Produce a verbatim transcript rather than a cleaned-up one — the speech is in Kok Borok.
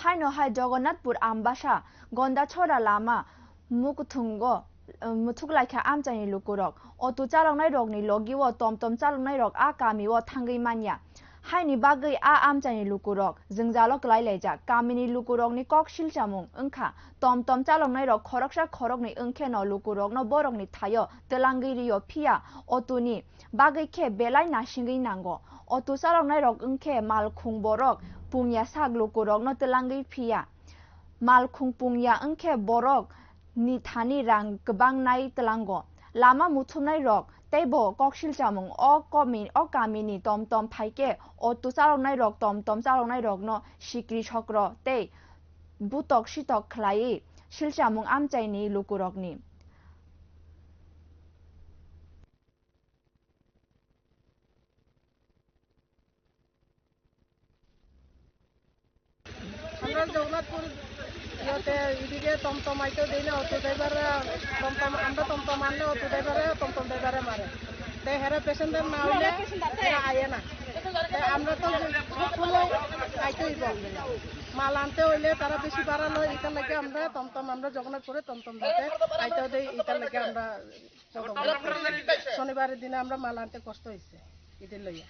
Haino hai Jagannathpur Ambasa Gondachora lama mukuthungo, eh, muthuk laikha amchaini lukurok. Auto chaloknai rokni logi o tom tom chaloknai rok a kami o thangwi manya. Haini bagwi a amchaini lukurok jwngjalo kwlai laijak. Kamini lukurokni kok silchamung wngkha tom tom chaloknai rok khoroksa khoroknwi wngkheno lukurokno borokni thaio twlangwi rio, phiya auto ni bagwi khe belai nasingwi nango. Auto chaloknai rok wngkhe malkhung borok pungya sak lukurokno twlangwi phiya. Malkhung pungya wngkhe borok ni thani rang kwbang nai twlango. Lama muthumnai rok teibo koksil chamung o komi-, o kamini tom tom phaikhe auto chaloknai rok tom tom chaloknai rokno sikri sokro tei butok sitok khlaiwi silchamung amchaini lukurokni. আমরা জগন্নাথপুর ইয়েতে এদিকে টমটম আইতে দেই না, অটো ড্রাইভাররা টমটম, আমরা টমটম আনলে অটো ড্রাইভাররা টমটম ড্রাইভাররা মারে। তাই হেরা প্যাসেঞ্জার না হইলে হেরা আয় না। তাই আমরা তো সবসময় আইতে হইব। মাল আনতে হইলে তারা বেশি ভাড়া লয়, এটার লাগে আমরা টমটম, আমরা জগন্নাথপুরে টমটম ধরতে আইতে দেই, এটার লাগে আমরা শনিবারের দিনে আমরা মাল আনতে কষ্ট হয়েছে, ঈদের লইয়া।